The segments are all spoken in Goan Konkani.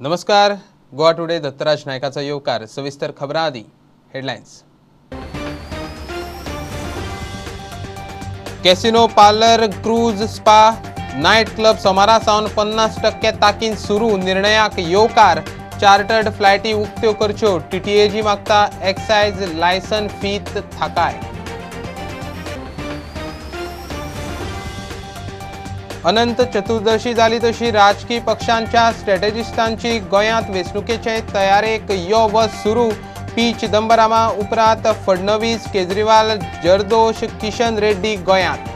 नमस्कार, गोवा टुडे दत्तराज नायकाचो येवकार. सविस्तर खबरां आदी headlines. Casino, parlour, cruise, spa, night club सोमारा सावन 50% ताकीन सुरू. निर्णयाक येवकार. चार्टर्ड फ्लायटी उक्त्यो करच्यो. टीटीएजी मागता एक्सायज लायसन फीत थाकाय. अनंत चतुर्दशी जाली तशी राजकी पक्षांच्या स्ट्रॅटेजिस्टांची गोंयांत वेंचणुकेचे तयारेक यो वच सुरू. पी चिदंबरामा उपरांत फडणवीस, केजरीवाल, जरदोश, किशन रेड्डी गोंयांत.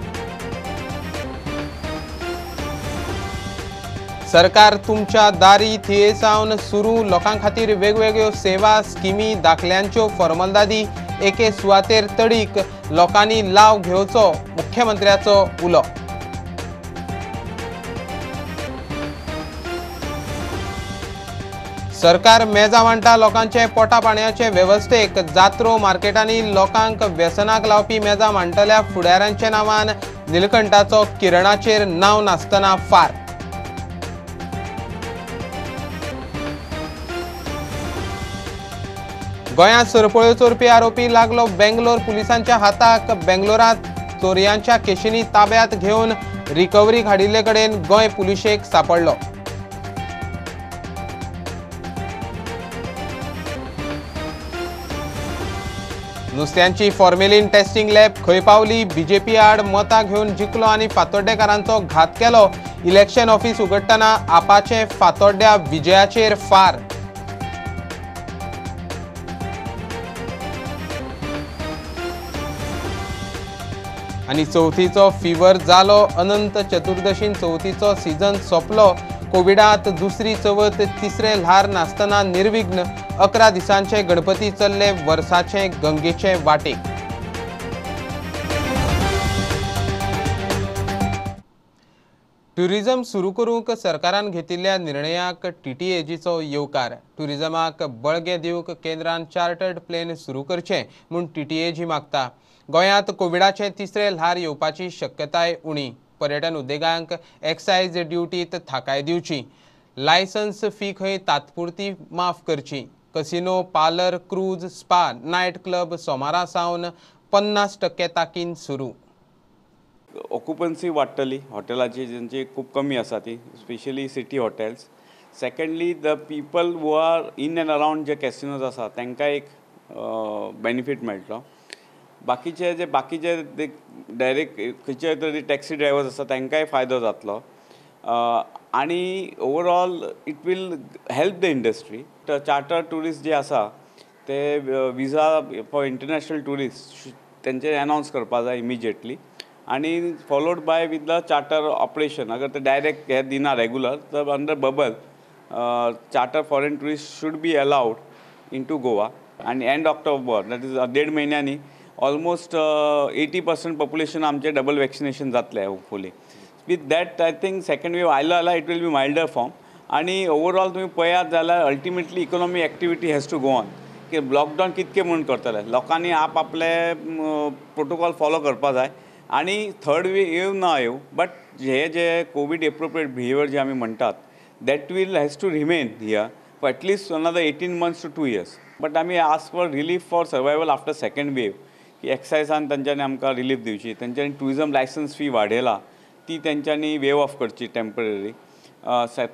सरकार तुमच्या दारी थिये सावन सुरू. लोकां खातीर वेगवेगळ्यो सेवा स्किमी, दाखल्यांच्यो फॉर्मलदादी एके सुवातेर तडीक. लोकांनी लाव घेवचो, मुख्यमंत्र्याचो उलो. सरकार मेजा वांटा लोकांचे पोटा पाणयाचे वेवस्थेक. जात्रो मार्केटांनी लोकांक व्यसनाक लावपी मेजा मांडटल्या फुडाऱ्यांच्या नांवान निलकंठाचो किरणाचेर नांव नासतना फार. गोंयांत सरपळ्यो चोरपी आरोपी लागलो बेंगलोर पुलिसांच्या हाताक. बेंगलोरांत चोरयांच्या केशींनी ताब्यात घेवन रिकव्हरी हाडिल्ले कडेन गोंय पुलिशेक सांपडलो. नुस्त्यांची फॉर्मेलिन टेस्टिंग लॅब खंय पावली? बीजेपी आड मतां घेवन जिखलो आनी फातोड्डेकारांचो घात केलो. इलेक्शन ऑफिस उगडटना आपाचे फातोड्ड्या विजयाचेर फार. आनी चवथीचो फिवर जालो. अनंत चतुर्दशीन चवथीचो सीजन सोंपलो. कोविडांत दुसरी चवथ तिसरे ल्हार नासतना निर्विघ्न. 11 दिसांचे गणपती चल्ले वर्साचे गंगेचे वाटेक. ट्युरिझम सुरू करूंक सरकारान घेतिल्ल्या निर्णयाक टीटीएजीचो येवकार. ट्युरिझमाक बळगें दिवंक केंद्रान चार्टर्ड प्लेन सुरू करचें म्हूण टीटीएजी मागता. गोंयांत कोविडाचें तिसरें ल्हार येवपाची शक्यताय उणी. पर्यटन उद्देगांक एक्सायज ड्युटीत थाकाय दिवची. लायसन्स फी खंय तात्पुरती माफ करची. Casino, parlour, cruise, spa, night club सोमारा सावन 50% ताकीन सुरू. ऑक्युपन्सी वाडटली हॉटेलाची, जेंची खूब कमी आसा ती, specially city hotels. Secondly, the people who are in and around J casinos आसा तांकां एक बेनिफीट मेळटलो. बाकीचे जे बाकीचे डायरेक्ट खंयचे तरी टॅक्सी ड्रायवर्स आसा तांकांय फायदो जातलो. आनी overall it will help the industry. Charter tourist जे आसा ते विजा फॉर इंटरनॅशनल ट्युरिस्ट तेंचे एनावन्स करपा जाय इमिजिएटली, आनी followed by with the charter operation. अगर ते डायरेक्ट हे दिना रेगुलर तर under bubble charter foreign tourist should be allowed into Goa. आनी एंड ऑक्टोबर, that is 1.5 म्हयन्यांनी ऑलमोस्ट 80% पॉप्युलेशन आमचें डबल वॅक्सिनेशन जातलें hopefully. With that I think second wave आयलो जाल्यार it will be milder form. आनी ओवरऑल तुमी पळयात जाल्यार ultimately economy activity has to go on. की लॉकडावन कितके म्हूण करतले, लोकांनी आप आपले प्रोटोकॉल फॉलो करपा जाय. आनी थर्ड वेव येवं ना येवं, बट हे जे कोवीड एप्रोप्रिएट बिहेवियर जे आमी म्हणटात that will has to remain here for at least another 18 months to 2 years. But आमी ask for relief for survival after second wave. की एक्सायजान तेंच्यांनी आमकां रिलीफ दिवची, तेंच्यांनी ट्युरिजम लायसन्स फी वाडयला ती तेंच्यांनी वेव ऑफ करची टेम्पररी.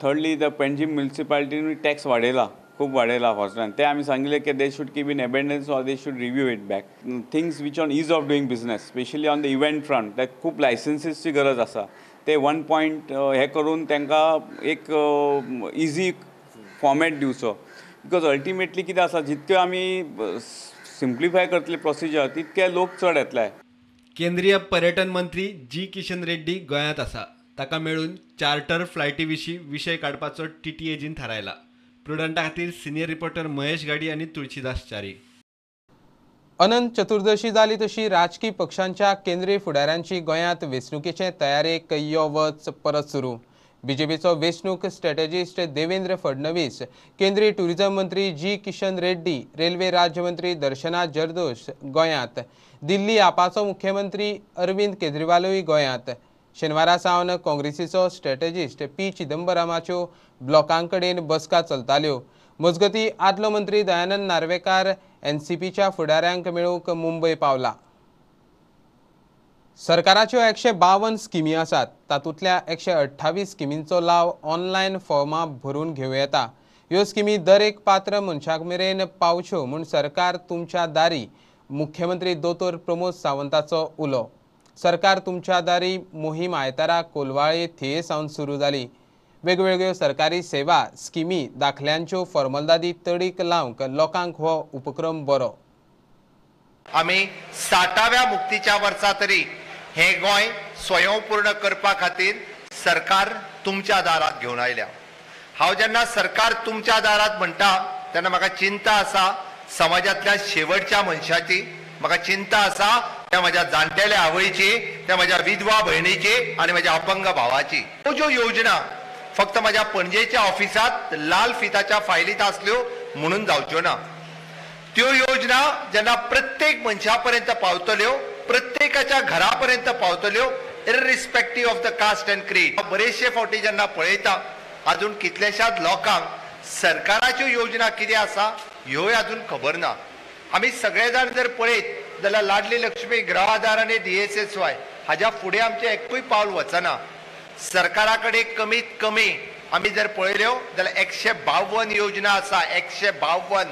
थर्डली, the Panjim म्युनिसिपालिटीन टॅक्स वाडयला, खूब वाडयला हॉस्पिटलान. ते आमी सांगिल्लें की they should keep in abundance or they should review it back. Things which on ease of doing business, specially on the event front, ते खूब लायसन्सीसची गरज आसा. ते 1 पॉयंट हे करून तांकां एक इजी फॉर्मेट दिवचो. Because ultimately कितें आसा, जितक्यो आमी सिम्प्लिफाय करतले प्रोसिजर तितके लोक चड येतले. केंद्रीय पर्यटन मंत्री जी किशन रेड्डी गोंयांत आसा. ताका मेळून चार्टर फ्लायटी विशीं विशय काडपाचो टीटीएजीन थारायला. प्रुडंटा खातीर सिनियर रिपोर्टर महेश गाडी आनी तुळशीदास च्यारी. अनंत चतुर्दशी जाली तशी राजकी पक्षांच्या केंद्रीय फुडाऱ्यांची गोंयांत वेंचणुकेचे तयारेक यो वच परत सुरू. बीजेपीचो वेंचणूक स्ट्रॅटेजिस्ट देवेंद्र फडणवीस, केंद्रीय ट्युरिझम मंत्री जी किशन रेड्डी, रेल्वे राज्यमंत्री दर्शना जरदोश गोंयांत. दिल्ली आपाचो मुख्यमंत्री अरविंद केजरीवालूय गोंयांत. शेनवारा सावन काँग्रेसीचो स्ट्रॅटेजिस्ट पी चिदंबरमाच्यो ब्लॉकां कडेन बसका चलताल्यो. मजगती आदलो मंत्री दयानंद नार्वेकार एनसीपीच्या फुडाऱ्यांक मेळूंक मुंबय पावला. सरकाराच्यो 152 स्किमी आसात. तातूंतल्या 128 स्किमींचो लाव ऑनलायन फॉर्मां भरून घेवं येता. ह्यो स्किमी दर एक पात्र मनशाक मेरेन पावच्यो म्हूण सरकार तुमच्या दारी, मुख्यमंत्री दोतोर प्रमोद सावंताचो उलो. सरकार तुमच्या दारी मोहीम आयतारा कोलवाळे थिये सावन सुरू जाली. वेगवेगळ्यो सरकारी सेवा स्किमी दाखल्यांच्यो फॉर्मलदादी तडीक लावंक लोकांक हो उपक्रम बरो. आमी 60व्या मुक्तीच्या वर्सा तरी हे गोंय स्वयंपूर्ण करपा खातीर सरकार तुमच्या दारात घेवन आयल्या. हांव जेन्ना सरकार तुमच्या दारात म्हणटा तेन्ना म्हाका चिंता आसा समाजांतल्या शेवटच्या मनशाची, म्हाका चिंता आसा त्या म्हज्या जाणटेल्या आवयची, त्या म्हज्या विधवा भयणीची आनी म्हज्या अपंग भावाची. ह्यो ज्यो योजना फक्त म्हज्या पणजेच्या ऑफिसांत लाल फिताच्या फायलीत आसल्यो म्हणून जावच्यो ना. त्यो योजना जेन्ना प्रत्येक मनशा पर्यंत पावतल्यो, प्रत्येकाच्या घरा पर्यंत पावतल्यो, irrespective of the caste and creed. बरेचशे फावटी जेन्ना पळयता अजून कितल्याशाच लोकांक सरकाराच्यो योजना कितें आसा ह्योय अजून खबर ना. आमी सगळे जाण जर पळयत जाल्यार लाडली लक्ष्मी, गृह आधार आनी DSSY हाज्या फुडें आमचें एकूय पावल वचना. सरकारा कडेन कमीत कमी आमी जर पळयल्यो जाल्यार 152 योजना आसा, 152.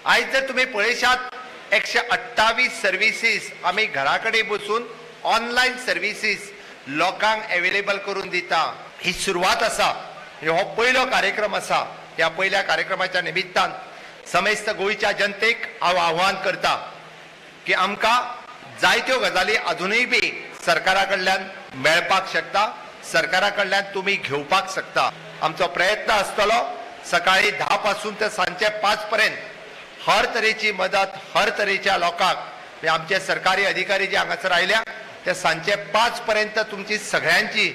आयज जर तुमी पळयशात 128 सर्विसीस आमी घरा कडेन बसून ऑनलायन सर्विसीस लोकांक एवेलेबल करून दिता. ही सुरवात आसा, हो पयलो कार्यक्रम आसा. ह्या पयल्या कार्यक्रमाच्या निमित्तान समेस्त गोंयच्या जनतेक हांव आव्हान करता की आमकां जायत्यो गजाली अजुनूय बी सरकारा कडल्यान मेळपाक शकता, सरकारा कडल्यान तुमी घेवपाक शकता. आमचो प्रयत्न आसतलो सकाळी 10 पासून ते सांजचे 5 पर्यंत हर तरेची मदत हर तरेच्या लोकांक, आमचे सरकारी अधिकारी जे हांगासर आयल्या ते सांजचे 5 पर्यंत तुमची सगळ्यांची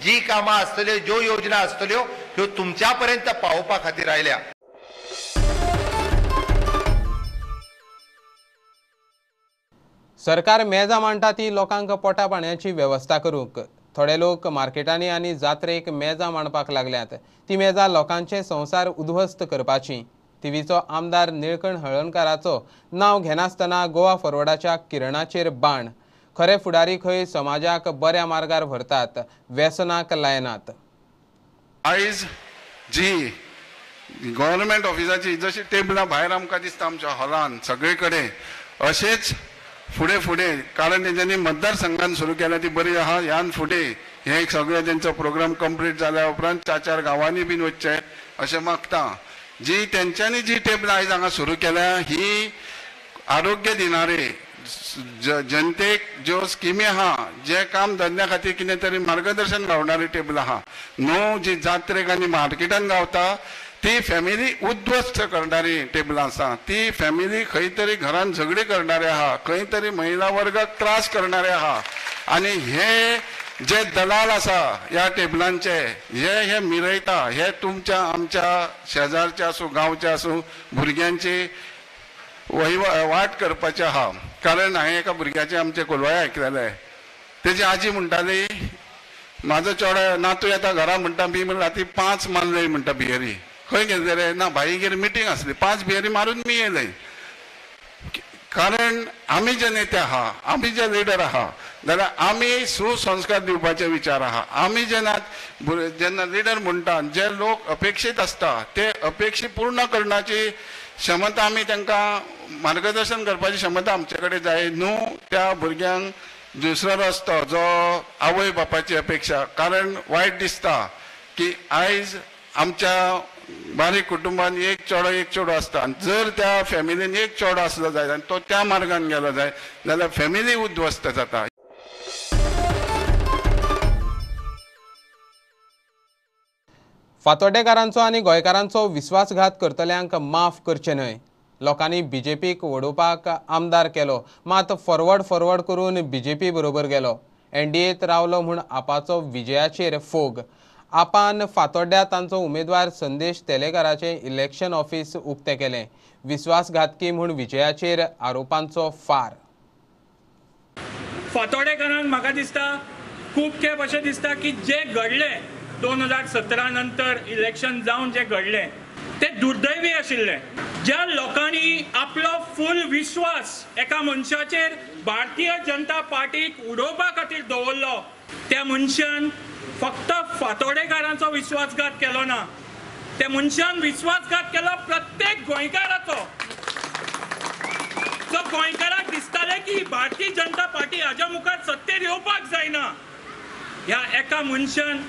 जी कामां आसतल्यो, ज्यो योजना आसतल्यो ह्यो तुमच्या पर्यंत पावोवपा खातीर आयल्या. सरकार मेजां मांडटा ती लोकांक पोटा पाण्याची वेवस्था करूंक. थोडे लोक मार्केटांनी आनी जात्रेक मेजां मांडपाक लागल्यात. ती मेजां लोकांचे संवसार उद्ध्वस्त करपाची. थिवीचो आमदार निळकंठ हळर्णकाराचो नांव घेनासतना गोवा फॉरवर्डाच्या किरणाचेर बाण. खरे फुडारी खंय समाजाक बऱ्या मार्गार व्हरतात, व्यसनाक लायनात. आयज जी गव्हर्नमेंट ऑफिसाची जशी टेबलां भायर आमकां दिसता आमच्या हॉलान सगळे कडेन, अशेंच फुडें फुडें, कारण तेंच्यांनी मतदारसंघान सुरू केल्या ती बरी आहा. ह्यान फुडें हे सगळें तेंचो प्रोग्राम कंप्लीट जाल्या उपरांत 4-4 गांवांनी बीन वचचें अशें मागता. जी तेंच्यांनी जी टेबलां आयज हांगा सुरू केल्या ही आरोग्य दिणारे जनतेक ज्यो स्किमी आहा, जे काम धंद्या खातीर कितें तरी मार्गदर्शन गावणारी टेबलां आहा न्हू. जी जात्रेक आनी मार्केटान गावता ती फॅमिली उद्ध्वस्त करणारी टेबलां आसा. ती फॅमिली खंय तरी घरान झगडी करणारे आहा, खंय तरी महिला वर्गाक त्रास करणारे आहा. आनी हे जे दलाल आसा ह्या टेबलांचे, हे हे मिरयता, हे तुमच्या आमच्या शेजारचे आसूं गांवचे आसूं भुरग्यांची वहिवाट करपाचें आहा. कारण हांवें एका भुरग्याचें आमचे कोलवाळे आयकलेलें, तेजी आजी म्हणटाली म्हाजो चेडो नातू येता घरा म्हणटा बी म्हणल्यार राती 5 मारले म्हणटा बियरी. खंय गेले रे? ना भाईगेर मिटींग आसली, 5 बियरी मारून मी येयले. कारण आमी जे नेते आहा, आमी जे लिडर आहा जाल्यार आमी सुसंस्कार दिवपाचे विचार आहा. आमी जेन्ना जेन्ना लिडर म्हणटा जे लोक अपेक्षीत आसता ते अपेक्षी पूर्ण करण्याची क्षमता आमी तांकां मार्गदर्शन करपाची क्षमता आमचे कडेन जाय न्हू. त्या भुरग्यांक दुसरो रस्तो जो आवय बापाची अपेक्षा, कारण वायट दिसता की आयज आमच्या बारीक कुटुंबान एक चेडो एक चेडो आसता, जर त्या फॅमिलीन एक चेडो आसलो जाय आनी तो त्या मार्गान गेलो जाय जाल्यार फॅमिली उद्ध्वस्त जाता. फातोड्डेकारांचो आनी गोंयकारांचो विस्वासघात करतल्यांक माफ करचें न्हय. लोकांनी बीजेपीक वडोवपाक आमदार केलो, मात फॉरवर्ड फॉरवर्ड करून बीजेपी बरोबर गेलो. एनडीएत रावलो म्हूण आपाचो विजयाचेर फोग. आपान फातोड्ड्या तांचो उमेदवार संदेश तेलेकाराचें इलेक्शन ऑफिस उक्तें केलें. विस्वासघातकी म्हूण विजयाचेर आरोपांचो फार. फातोड्डेकारांक म्हाका दिसता खूब खेप अशें दिसता की जें घडलें 2017 नंतर इलेक्शन जावन जें घडलें तें दुर्दैवी आशिल्लें. ज्या लोकांनी आपलो फूल विश्वास एका मनशाचेर भारतीय जनता पार्टीक उडोवपा खातीर दवरलो त्या मनशान फक्त फातोडेकारांचो विश्वासघात केलो ना, त्या मनशान विश्वासघात केलो प्रत्येक गोंयकाराचो. जो गोंयकाराक दिसतालें की भारतीय जनता पार्टी हाज्या मुखार सत्तेर येवपाक जायना, ह्या एका मनशान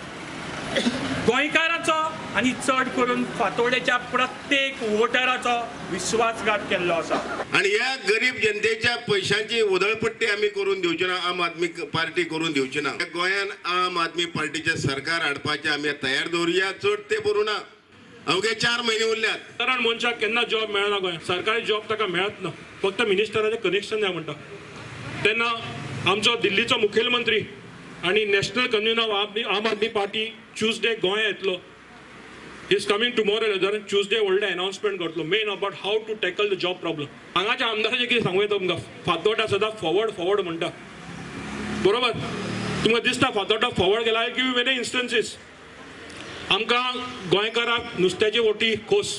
गोंयकाराचो आनी चड करून फातोडेच्या प्रत्येक वोटराचो विश्वासघात केल्लो आसा. आनी ह्या गरीब जनतेच्या पैशांची उधळपट्टी आमी करून दिवची ना, आम आदमी पार्टी करून दिवची ना. गोंयान आम आदमी पार्टीचें सरकार हाडपाचें आमी तयार दवरुया, चड ते करूं ना. अवघे 4 म्हयने उरल्यात. कारण मनशाक केन्ना जॉब मेळना गोंयांत, सरकारी जॉब ताका मेळत ना, फक्त मिनिस्टराचें कनेक्शन जाय म्हणटा. तेन्ना आमचो दिल्लीचो मुखेलमंत्री आनी national convener of Aam Aadmi party Tuesday गोंया येतलो. Is coming tomorrow, कारण ट्युजडे व्हडलें अनाउन्समेंट करतलो main about how to tackle the job problem. हांगाच्या आमदाराचें कितें सांगू येता तुमकां, फातोर्डा सदां फॉवर्ड फॉवर्ड म्हणटा, बरोबर? तुमकां दिसता फातोर्डा फॉवर्ड गेला. I give many instances. आमकां गोंयकाराक नुस्त्याची वोटी खोस,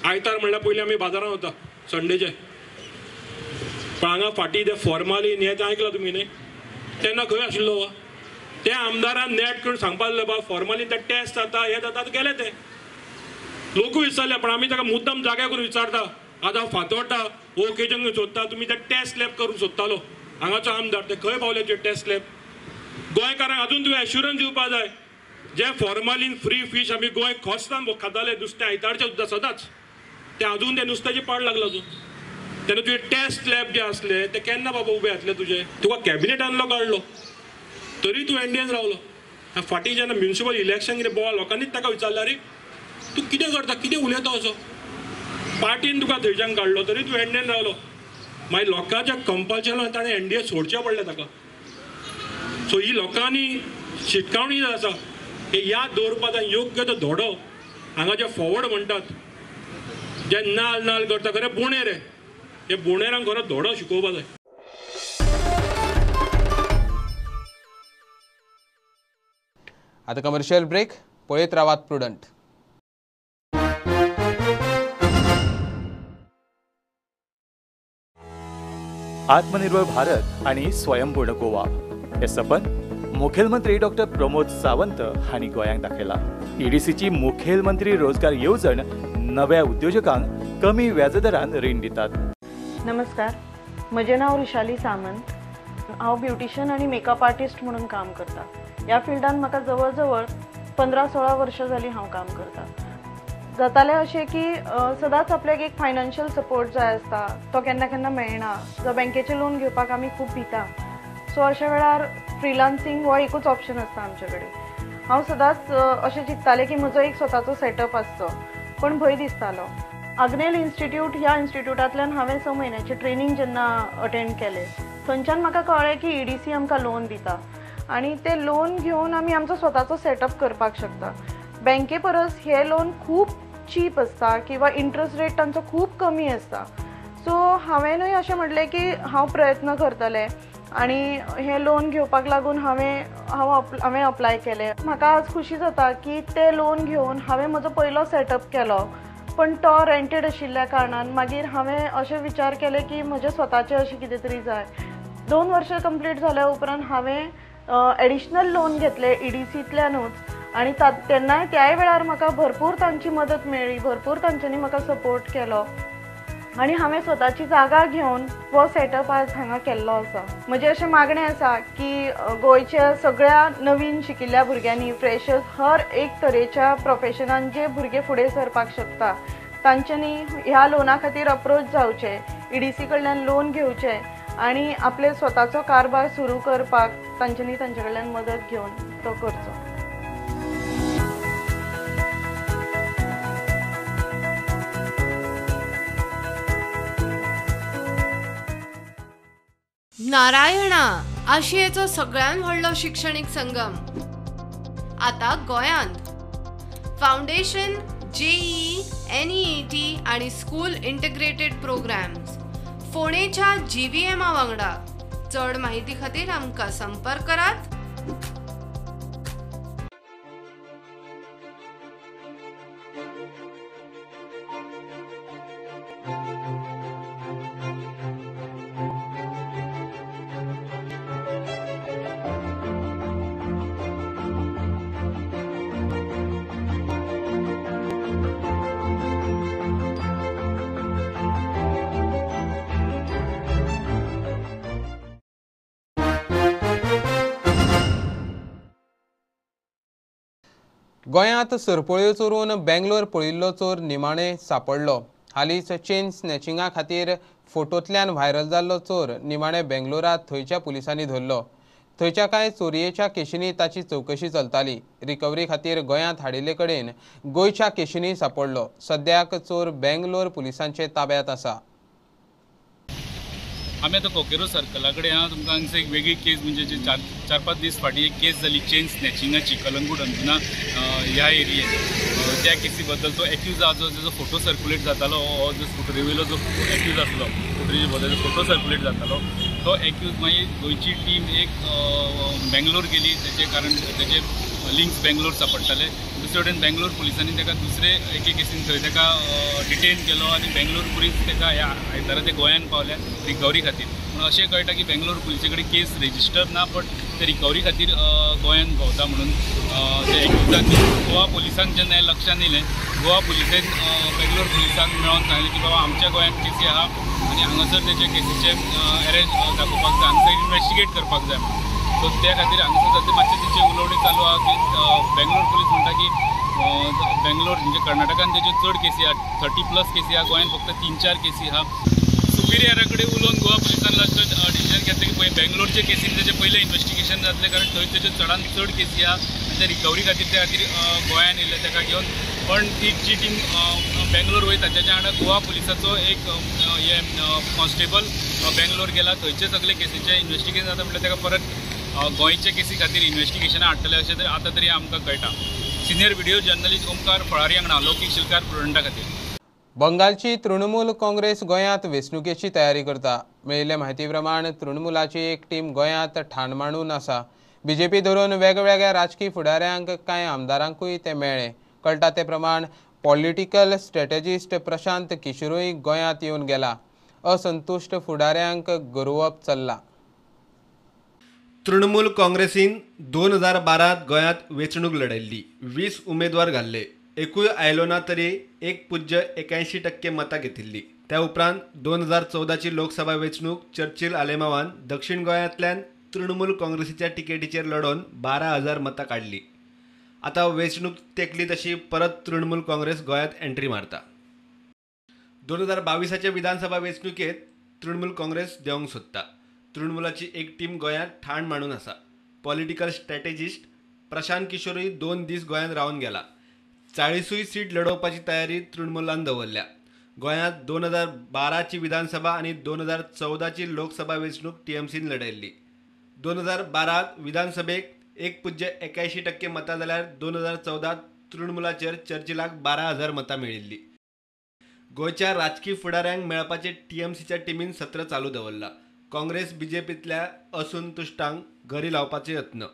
आयतार म्हणल्यार पयलीं आमी बाजारांत वता संडेचे, पण हांगा फाटीं ते फॉर्मालीन हें तें आयकलां तुमी न्ही, तेन्ना खंय आशिल्लो त्या आमदारान नेट करून सांगपाक लागले बाबा फॉर्मालीन ते टेस्ट जाता हें जाता, गेले ते लोकूय विचारले. पण आमी ताका मुद्दम जाग्या करून विचारता, आतां फातोर्डा हो ओकेजन सोदता तुमी ते टेस्ट लॅब करूंक सोदतालो हांगाचो आमदार, ते खंय पावले तुजे टेस्ट लॅब? गोंयकारांक अजून तुवें एश्युरन्स दिवपा जाय. जे फॉर्मालीन फ्री फीश आमी गोंय खोसतान खाताले नुस्तें आयतारचें सुद्दां सदांच, ते अजून ते नुस्त्याची पाड लागला अजून. तेन्ना तुजे टेस्ट लॅब जे आसले ते केन्ना बाबा उबे जातले तुजे? तुका कॅबिनेटांतलो काडलो तरी तूं एनडीएन रावलो. फाटीं जेन्ना म्युनिसिपल इलेक्शन कितें बोवाळ, लोकांनीच ताका विचारलें आरे तूं कितें करता, कितें उलयता असो, पार्टीन तुका थंयच्यान काडलो तरी तूं एनडीएन रावलो. मागीर लोकांच्या कंपल्शनान ताणें एनडीए सोडचें पडलें ताका. सो ही लोकांनी शिटकावणी आसा हे याद दवरपाक योग्य तो धडो. हांगा जे फॉवर्ड म्हणटात जे नाल नाल करता खरें बोणेर, हे बोणेरांक खरो धडो शिकोवपाक जाय. आतां कमर्शियल ब्रेक, पळयत रावात प्रुडंट. आत्मनिर्भर भारत आणि स्वयंपूर्ण गोवा हे सपन मुखेलमंत्री डॉक्टर प्रमोद सावंत हांणी गोंयांक दाखयला. ईडीसीची मुखेलमंत्री रोजगार येवजण नव्या उद्योजकांक कमी व्याजदरान रीण दितात. नमस्कार, म्हजें नांव ऋषाली सामंत. हांव ब्युटिशियन आनी मेकअप आर्टिस्ट म्हणून काम करता. ह्या फिल्डान म्हाका जवळ जवळ 15-16 वर्सां जालीं हांव काम करता. जातालें अशें की सदांच आपल्याक एक फायनान्शियल सपोर्ट जाय आसता, तो केन्ना केन्ना मेळना. जो बँकेचें लोन घेवपाक आमी खूब भिता. सो अशा वेळार फ्रिलान्सिंग हो एकूच ऑप्शन आसता आमचे कडेन. हांव सदांच अशें चिंततालें की म्हजो एक स्वताचो सेटअप आसचो, पण भंय दिसतालो. आग्नेल इन्स्टिट्यूट ह्या इन्स्टिट्यूटांतल्यान हांवें 6 म्हयन्याचें ट्रेनींग जेन्ना अटेंड केलें थंयच्यान म्हाका कळ्ळें की ईडीसी आमकां लोन दिता आनी तें लोन घेवन आमी आमचो स्वताचो सेटअप करपाक शकता. बँके परस हें लोन खूब चीप आसता किंवा इंट्रस्ट रेट तांचो खूब कमी आसता. सो हांवेंनूय अशें म्हटलें की हांव प्रयत्न करतलें आनी हें लोन घेवपाक लागून हांवें अप्लाय केलें. म्हाका आज खुशी जाता की तें लोन घेवन हांवें म्हजो पयलो सेटअप केलो, पण तो रेंटेड आशिल्ल्या कारणान मागीर हांवें अशें विचार केले की म्हजें स्वताचें अशें कितें तरी जाय. 2 वर्सां कंप्लीट जाल्या उपरांत हांवें एडिशनल लोन घेतलें ईडीसींतल्यानूच आनी तेन्नाय त्याय वेळार म्हाका भरपूर तांची मदत मेळ्ळी, भरपूर तांच्यांनी म्हाका सपोर्ट केलो आनी हांवें स्वताची जागा घेवन हो सेटअप आज हांगा केल्लो आसा. म्हजें अशें मागणें आसा की गोंयच्या सगळ्या नवीन शिकिल्ल्या भुरग्यांनी, फ्रेशर्स, हर एक तरेच्या प्रोफेशनान जे भुरगे फुडें सरपाक शकता तांच्यांनी ह्या लोना खातीर अप्रोच जावचें, ईडीसी कडल्यान लोन घेवचें आनी आपले स्वताचो कारभार सुरू करपाक तांच्यांनी तांचे कडल्यान मदत घेवन तो करचो. नारायणा आशियेचो सगळ्यात व्हडलो शिक्षणीक संगम आता गोयांत. फाउंडेशन, जेईई, एनईईटी आणि स्कूल इंटिग्रेटेड प्रोग्राम्स फोंडेच्या जीव्हीएमा वांगडा. चड माहिती खातीर आमकां संपर्क करात. गोंयांत सरपळ्यो चोरून बेंगलोर पळिल्लो चोर निमाणे सापडलो. हालींच चेन स्नॅचिंगा खातीर फोटोंतल्यान व्हायरल जाल्लो चोर निमाणे बेंगलोरांत थंयच्या पुलिसांनी धरलो. थंयच्या कांय चोरयेच्या केशींनी ताची चवकशी चलताली. रिकव्हरी खातीर गोंयांत हाडिल्ले कडेन गोंयच्या केशींनी सापडलो. सद्याक चोर बेंगलोर पुलिसांचे ताब्यांत आसा. आमी आतां कोकेरो सर्कला कडेन आहा. तुमकां हांगसर एक वेगळी केस म्हणजे जी चार पांच दीस फाटीं एक केस जाली चेन स्नॅचिंगाची कलंगूट अंजुना ह्या एरियेन. त्या केसी बद्दल तो एक्यूज आहा जो जेजो फोटो सर्क्युलेट जातालो, हो जो स्कुटरी वयलो जो एक्यूज आसलो स्कुटरी बद्दल फोटो सर्क्युलेट जातालो तो एक्यूज मागीर गोंयची टीम एक बेंगलोर गेली. तेजे कारण तेजे लिंक्स बेंगलोर सापडटाले. दुसरे वटेन बेंगलोर पुलिसांनी ताका दुसरे एके केसीन थंय ताका डिटेन केलो आनी बेंगलोर पुलीस ताका ह्या आयतारा ते गोंयांत पावल्या रिकवरी खातीर. पूण अशें कळटा की बेंगलोर पुलिसे कडेन केस रेजिस्टर ना, बट ते रिकवरी खातीर गोंयांत भोंवता म्हणून ते एक्युजाक गोवा पुलिसांक जेन्ना हें लक्षांत येयलें, गोवा पुलिसेन बेंगलोर पुलिसांक मेळोन सांगलें की बाबा आमच्या गोंयांत केसी आहा आनी हांगासर तेचे केसीचे अरेस्ट दाखोवपाक जाय, हांगासर इन्वेस्टिगेट करपाक जाय. सो त्या खातीर हांगासर सद्या मातशें तेचें उलोवणें चालू आहा की बेंगलोर पुलीस म्हणटा की बेंगलोर म्हणजे कर्नाटकान तेच्यो चड केसी आहा, 30+ केसी आहा, गोंयांत फक्त 3-4 केसी आहा. सुपिरियरा कडेन उलोवन गोवा पुलिसान लास्ट डिसिजन घेतलें की पळय बेंगलोरचे केसीन तेचें पयलें इन्वेस्टिगेशन जातलें, कारण थंय तेच्यो चडान चड केसी आहा आनी ते रिकवरी खातीर त्या खातीर गोंयांत येयल्ले ताका घेवन. पण ती जी टीम बेंगलोर वयता तेच्या वांगडा गोवा पुलिसाचो एक हे कॉन्स्टेबल बेंगलोर गेला, थंयचे सगळे केसीचें इन्वेस्टिगेशन जाता म्हटल्यार ताका परत गोंयचे केसी खातीर इन्वेस्टिगेशनां हाडटले अशें तरी आतां तरी आमकां कळटा. सिनियर व्हिडिओ जर्नलिस्ट ओमकार फळारी हांगा लौकीक शिलकार प्रुडंटा खातीर. बंगालची तृणमूल काँग्रेस गोंयांत वेंचणुकेची तयारी करता. मेळिल्ले म्हायती प्रमाण तृणमूलाची एक टीम गोंयांत ठाण मांडून आसा. बीजेपी धरून वेगवेगळ्या राजकी फुडाऱ्यांक कांय आमदारांकूय ते मेळ्ळे. कळटा ते प्रमाण पॉलिटिकल स्ट्रॅटेजिस्ट प्रशांत किशोरूय गोंयांत येवन गेला. असंतुश्ट फुडाऱ्यांक गरोवप चल्ला. तृणमूल काँग्रेसीन 2012 गोंयांत वेंचणूक लढयल्ली. 20 उमेदवार घाल्ले, एकूय आयलो ना तरी 1.81% मतां घेतिल्ली. त्या उपरांत 2014ची लोकसभा वेंचणूक चर्चिल आलेमावान दक्षिण गोंयांतल्यान तृणमूल काँग्रेसीच्या तिकेटीचेर लढोवन 12,000 मतां काडली. आतां वेंचणूक तेंकली तशी परत तृणमूल काँग्रेस गोंयांत एंट्री मारता. 2022च्या विधानसभा वेंचणुकेंत तृणमूल काँग्रेस देंवंक सोदता. तृणमूलाची एक टीम गोंयांत ठाण मांडून आसा. पॉलिटिकल स्ट्रॅटेजिस्ट प्रशांत किशोरूय 2 दीस गोंयांत रावन गेला. 40 सीट लढोवपाची तयारी तृणमूलान दवरल्या. गोंयांत 2012ची विधानसभा आनी 2014ची लोकसभा वेंचणूक टीएमसीन लढयल्ली. 2012 विधानसभेक 1.81% मतां जाल्यार 2014 तृणमूलाचेर चर्चिलाक 12,000 मतां मेळिल्ली. गोंयच्या राजकी फुडाऱ्यांक मेळपाचें टीएमसीच्या टिमीन सत्र चालू दवरलां. काँग्रेस बीजेपींतल्या असंतुश्टांक घरी लावपाचे यत्न.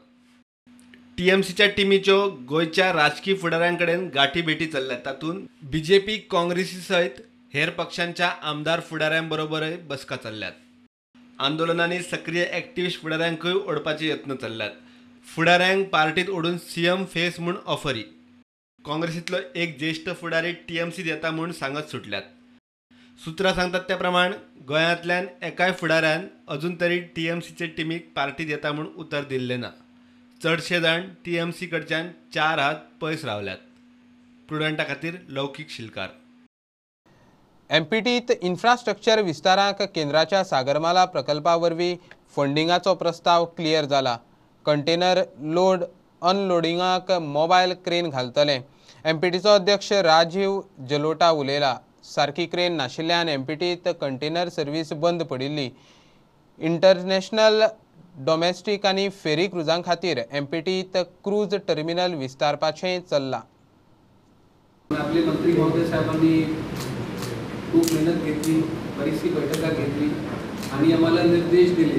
टीएमसीच्या टिमीच्यो गोंयच्या राजकी फुडाऱ्यां कडेन गाठी भेटी चल्ल्यात. तातूंत बीजेपी काँग्रेसी सयत हेर पक्षांच्या आमदार फुडाऱ्यां बरोबरय बसका चल्ल्यात. आंदोलनांनी सक्रीय एक्टिविस्ट फुडाऱ्यांकूय ओडपाचे यत्न चल्ल्यात. फुडाऱ्यांक पार्टीत ओडून सीएम फेस म्हूण ऑफरी. काँग्रेसींतलो एक ज्येश्ठ फुडारी टीएमसीत येता म्हूण सांगत सुटल्यात. सूत्रां सांगतात त्या प्रमाण गोंयांतल्यान एकाय फुडाऱ्यान अजून तरी टीएमसीचे टिमीक पार्टीत येता म्हूण उतर दिल्लें ना. चडशे जाण टीएमसी कडच्यान 4 हात पयस रावल्यात. प्रुडंटा खातीर लौकीक शिलकार. एमपीटीत इन्फ्रास्ट्रक्चर विस्ताराक केंद्राच्या सागरमाला प्रकल्पा वरवीं फंडिंगाचो प्रस्ताव क्लियर जाला. कंटेनर लोड अनलोडिंगाक मोबायल क्रेन घालतले. एमपीटीचो अध्यक्ष राजीव जलोटा उलयला. सारकी क्रेन नाशिल्ल्यान एमपीटीत कंटेनर सर्वीस बंद पडिल्ली. इंटरनॅशनल डोमेस्टीक आनी फेरी क्रुजां खातीर एमपीटीत क्रूज टर्मिनल विस्तारपाचें चल्लां. आपले मंत्री महोदय साहेबांनी खूप मेहनत घेतली, बरीचशी बैठका घेतली आणि आम्हाला निर्देश दिले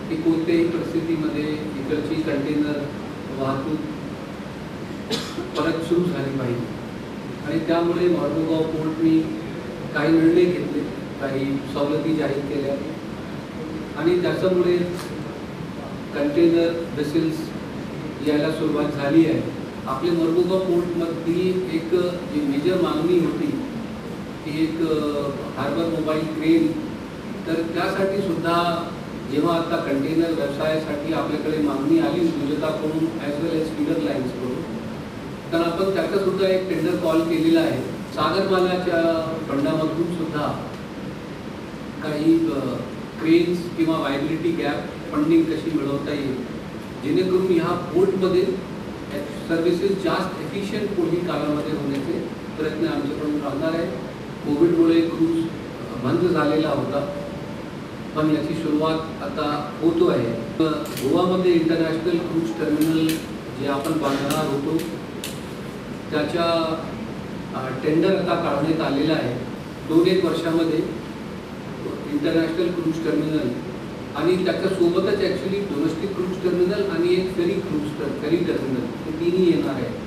की कोणत्याही परिस्थितीमध्ये इकडची कंटेनर वाहतूक परत सुरू झाली पाहिजे आणि त्यामुळे मार्मोगाव पोर्टनी काही निर्णय घेतले, काही सवलती जाहीर केल्या आणि त्याच्यामुळे कंटेनर वेसल्स यायला सुरुवात झाली आहे। आपले मर्मुगाव पोर्टमधली एक जी मेजर मागणी होती ती एक हार्बर मोबाईल क्रेन, तर त्यासाठी सुद्धा जेव्हा आता कंटेनर व्यवसायासाठी आपल्याकडे मागणी आली उद्योजकाकडून ॲज वेल ॲज फीडर लाईन्सकडून, तर आपण त्याचासुद्धा एक टेंडर कॉल केलेला आहे। सागरमालाच्या फंडामधून सुद्धा काही क्रेन्स किंवा वायबिलिटी गॅप फंडिंग कशी मिळवता येईल जेणेकरून ह्या पोर्टमध्ये सर्व्हिसेस जास्त एफिशियंट पुढील काळामध्ये होण्याचे प्रयत्न आमच्याकडून राहणार आहे। कोविडमुळे क्रूज बंद झालेला होता, पण याची सुरुवात आता होतो आहे। गोवामध्ये इंटरनॅशनल क्रूज टर्मिनल जे आपण बांधणार होतो त्याच्या टेंडर आता काढण्यात आलेला आहे। 2-1 वर्षामध्ये इंटरनॅशनल क्रूज टर्मिनल आणि त्याच्यासोबतच ॲक्च्युली डोमेस्टिक क्रूज टर्मिनल आणि एक फेरी टर्मिनल हे तिन्ही येणार आहे।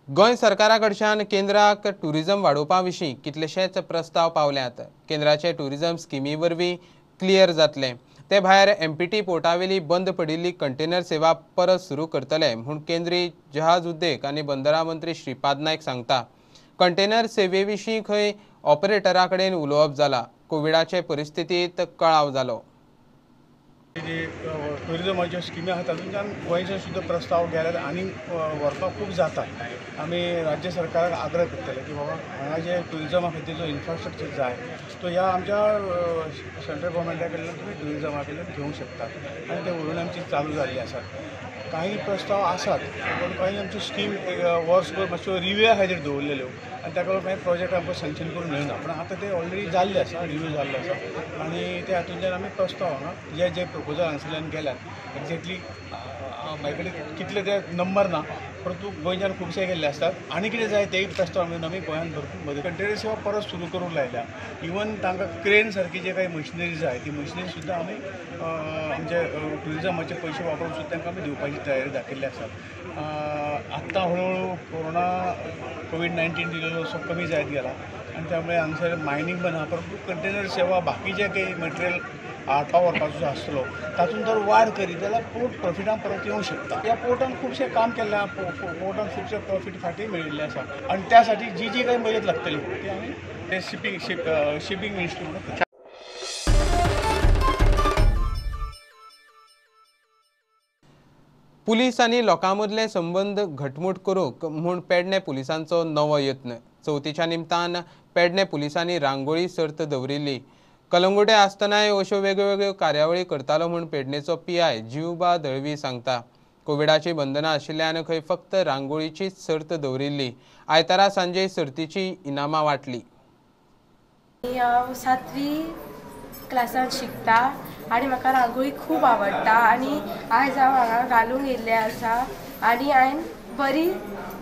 गोंय सरकारा कडच्यान केंद्राक टुरिझम वाडोवपा विशीं कितलेशेच प्रस्ताव पावल्यात। केंद्राचे टुरिझम स्किमी वरवीं क्लियर जातले। ते भायर एमपीटी पोर्टावेली बंद पडिल्ली कंटेनर सेवा परत सुरू करतले म्हूण केंद्रीय जहाज उद्देग आनी बंदरां मंत्री श्रीपाद नायक सांगता। कंटेनर सेवे विशीं खंय ऑपरेटरा कडेन उलोवप जाला। कोविडाचे परिस्थितींत कळाव जालो। टुरिजमाच्यो स्किमी आसा तातूंतल्यान गोंयचे सुद्दां प्रस्ताव गेल्यार आनी व्हरपाक खूब जाता। आमी राज्य सरकाराक आग्रह करतले की बाबा हांगा जे टुरिजमा खातीर जो इन्फ्रास्ट्रक्चर जाय तो ह्या आमच्या सेंट्रल गव्हर्मेंटा कडल्यान तुमी टुरिजमा कडल्यान घेवंक शकता आनी ते उलोवणी आमची चालू जाल्ली आसात। काही प्रस्ताव आसात पूण काही आमच्यो स्कीम वर्सभर मातश्यो रिव्यूआ खातीर दवरलेल्यो आनी ताका लागून कांय प्रोजेक्ट आमकां सँक्शन करूंक मेळना, पूण आतां ते ऑलरेडी जाल्ले आसा, रिव्यू जाल्लो आसा आनी ते हातूंतल्यान आमी प्रस्ताव हांगा जे जे प्रपोजल हांगासरल्यान गेल्यात एक्झॅक्टली म्हाजे कडेन कितले ते नंबर ना, परंतु गोंयच्यान खुबशे गेल्ले आसतात आनी कितें जाय तेय प्रस्ताव मेळून आमी गोंयांत भरपूर मदत कंटेनर सेवा परत सुरू करूंक लायल्या। इवन तांकां क्रेन सारकी जे काही मशिनरी जाय ती मशिनरी सुद्दां आमी आमचे टुरिजमाचे पयशे वापरून सुद्दां तांकां आमी दिवपाची तयारी दाखयल्ली आसा। आत्तां हळूहळू कोरोना कोवीड-19 दिलेलो असो कमी जायत गेला आनी त्यामुळे हांगसर मायनींग बंद आहा, परंतु कंटेनर सेवा बाकीचे काही मटेरियल हाडपा व्हरपाचो जो आसतलो तातूंत जर वाड करीत जाल्यार पोर्ट प्रॉफिटान परत येवंक शकता। ह्या पोर्टान खुबशें काम केल्लें आहा, पोर्टान खुबशे प्रॉफीट फाटीं मेळिल्लें आसा आनी त्या साठी जी जी काही मदत लागतली ती आमी ते शिपींग मिनिस्ट्री म्हणून। पुलीस आनी लोकां मदले संबंद घटमूट करूंक म्हूण पेडणे पुलिसांचो नवो यत्न। चवथीच्या निमतान पेडणे पुलिसांनी रांगोळी सर्त दवरिल्ली। कलंगुटे आसतनाय अश्यो वेगवेगळ्यो कार्यावळी करतालो म्हूण पेडणेचो पीआय जिवबा दळवी सांगता। कोविडाची बंधनां आशिल्ल्यान खंय फक्त रांगोळीचीच सर्त दवरिल्ली। आयतारा सांजे सर्तीची इनामां वांटली। हांव 7वी क्लासान शिकता आनी म्हाका रांगोळी खूब आवडटा आनी आयज हांव हांगा घालूंक येयल्लें आसा आनी हांवें बरी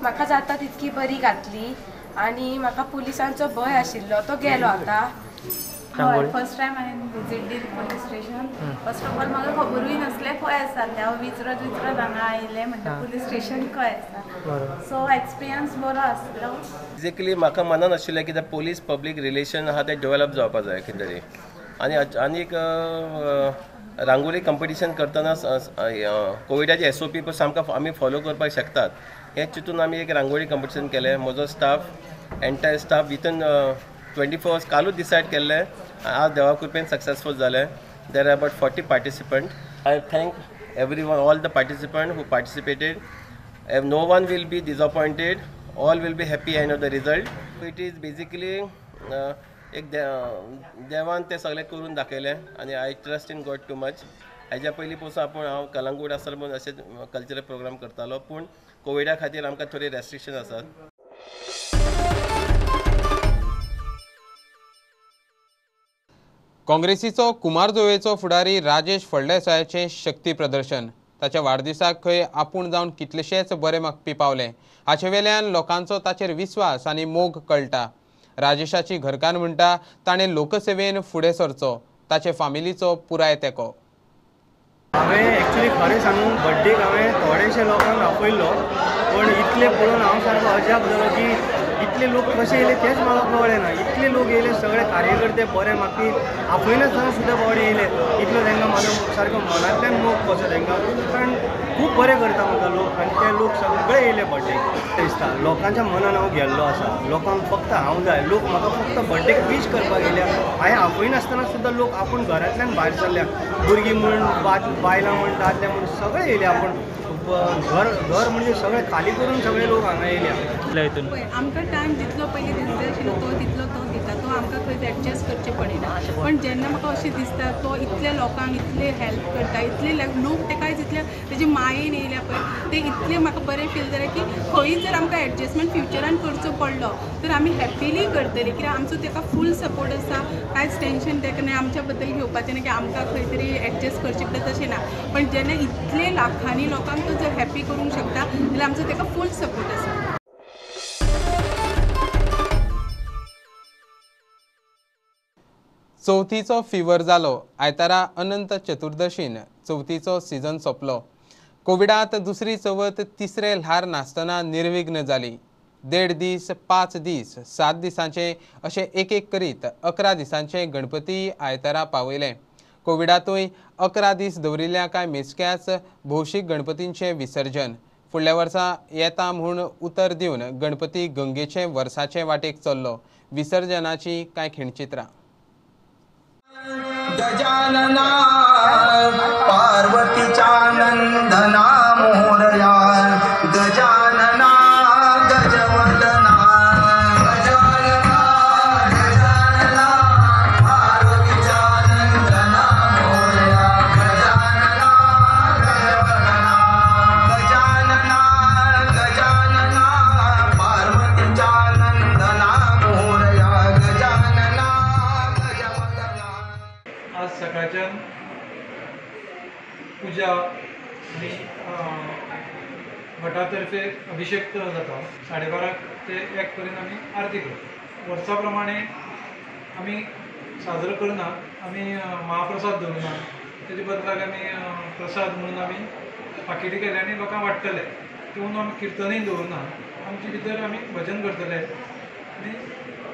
म्हाका जाता तितकी बरी घातली आनी म्हाका पुलिसांचो भंय आशिल्लो तो गेलो आतां। हय, फर्स्ट टायम हांवें विजीट दिली police station. First of all म्हाका खबरूय नासलें खंय आसा तें, हांव विचरत विचरत हांगा आयलें म्हणटा पुलीस स्टेशन खंय आसा। सो एक्सपिरियन्स बरो आसलो। बेजिकली म्हाका मनान आशिल्लें की पुलीस पब्लीक रिलेशन आहा तें डेवलप जावपा जाय कितें तरी आनी आनीक रांगोळी कंपिटिशन करतना कोविडाचे SOP पसून आमकां आमी फॉलो करपाक शकतात हें चिंतून आमी एक रांगोळी कंपिटिशन केलें। म्हजो staff entire staff within 24 hours कालूच डिसायड केल्लें, आज देवा कृपेन सक्सेसफूल जालें। There are about 40 participant. I thank every one, all the participant who participated. No one will be disappointed, all will be happy end of the result. It is basically एक देवान तें सगळें करून दाखयलें आनी I trust in God too much. हाज्या पयलीं पसून आपूण हांव कलंगूट आसतना पूण अशेंच कल्चरल प्रोग्राम करतालो, पूण कोविडा खातीर आमकां थोडे रेस्ट्रिक्शन आसात। काँग्रेसीचो कुमारजुवेचो फुडारी राजेश फळदेसायाचें शक्ती प्रदर्शन। ताच्या वाडदिसाक खंय आपूण जावन कितलेशेच बरे मागपी पावले। हाचे वेल्यान लोकांचो ताचेर विस्वास आनी मोग कळटा। राजेशाची घरकान्न म्हणटा ताणें लोकसेवेन फुडें सरचो, ताचे फामिलीचो पुराय तेंको। हांवें एक्चुली खरें सांगूं बड्डेक हांवें थोडेशे लोकांक आपयल्लो, पण इतले पळोवन हांव सारको अजाप जालो की इतले लोक कशे येयले तेंच म्हाका कळ्ळें ना. इतले लोक येयले, सगळे कार्यकर्ते बरे म्हाका आपयनासतना सुद्दां बरे येयले. इतलो तांकां म्हाजो सारको मनांतल्यान मोग कसो तांकां, कारण खूब बरें करता म्हाका लोक आनी ते लोक सगळे येयले बड्डेक. दिसता लोकांच्या मनान हांव गेल्लो आसा, लोकांक फक्त हांव जाय, लोक म्हाका फक्त बड्डेक वीश करपाक येयल्या. हांवें आपयनासतना सुद्दां लोक आपूण घरांतल्यान भायर सरल्या, भुरगीं म्हूण, बायलां म्हूण, दादले म्हूण सगळे येयले. आपूण घर घर म्हणजे सगळे खाली करून सगळे लोक हांगा येयल्या. आमकां टायम जितलो पयलीं दिवंक जाय आशिल्लो तो तितलो तो दिता, तो आमकां खंयच एडजस्ट करचें पडना. पण जेन्ना म्हाका अशें दिसता तो इतल्या लोकांक इतले हेल्प करता, इतले लोक ताका जितले तेजे मायेन येयल्या पळय ते इतले म्हाका बरें फील जालें की खंय जर आमकां एडजस्टमेंट फ्युचरान करचो पडलो तर आमी हॅपिली करतली, कित्याक आमचो ताका फूल सपोर्ट आसा. कांयच टेंशन ताका ना आमच्या बद्दल घेवपाचें ना की आमकां खंय तरी एडजस्ट करचें पडटा तशें ना. पण जेन्ना इतले लाखांनी लोकांक तो जर हॅपी करूंक शकता जाल्यार आमचो ताका फूल सपोर्ट आसा. चवथीचो फिवर जालो. आयतारा अनंत चतुर्दशीन चवथीचो सीजन सोंपलो. कोविडांत दुसरी चवथ तिसरे ल्हार नासतना निर्विघ्न जाली. 1.5 दीस, 5 दीस, 7 दिसांचे अशें एक एक करीत 11 दिसांचे गणपती आयतारा पावयले. कोविडांतूय 11 दीस दवरिल्ल्या कांय मेजक्याच भौशीक गणपतींचें विसर्जन. फुडल्या वर्सा येता म्हूण उतर दिवन गणपती गंगेचे वर्साचे वाटेक चल्लो. विसर्जनाची कांय खिणचित्रां. गजानना पार्वतीच्या नंदना मोरया, गजानना गजवदना, गजानना गजानना पार्वतीच्या नंदना मोरया, गजानना गजवदना, गजानना गजानना पार्वतीच्या नंदना मोरया, गजानना गजवदना. आज सकाळच्यान पूजा आनी भटातर्फे अभिषेक जाता. 12:30 ते 1 पर्यंत आमी आरती करता. वर्सा प्रमाणे आमी साजरो करना, आमी महाप्रसाद दवरना, तेजे बदलाक आमी प्रसाद म्हणून आमी पाकिटां केले आनी लोकांक वांट्टले. तितून आमी किर्तनूय दवरना, आमचे भितर आमी भजन करतले आनी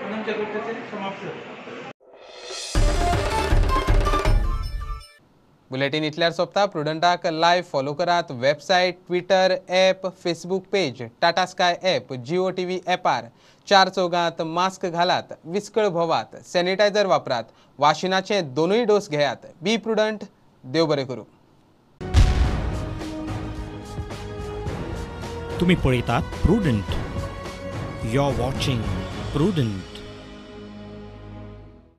अनंत चतुर्थीचे समाप्त जाता. बुलेटीन इतल्यार सोंपता. प्रुडंटाक लायव्ह फॉलो करात. Website, Twitter, app, Facebook page, Tata Sky app, Jio TV ॲपार. 4 चौगांत मास्क घालात, विस्कळ भोवात, सॅनिटायझर वापरात, वाशिनाचे 2 डोस घेयात. Be prudent. देव बरें करूं. तुम्ही पळयतात Prudent. You are watching Prudent.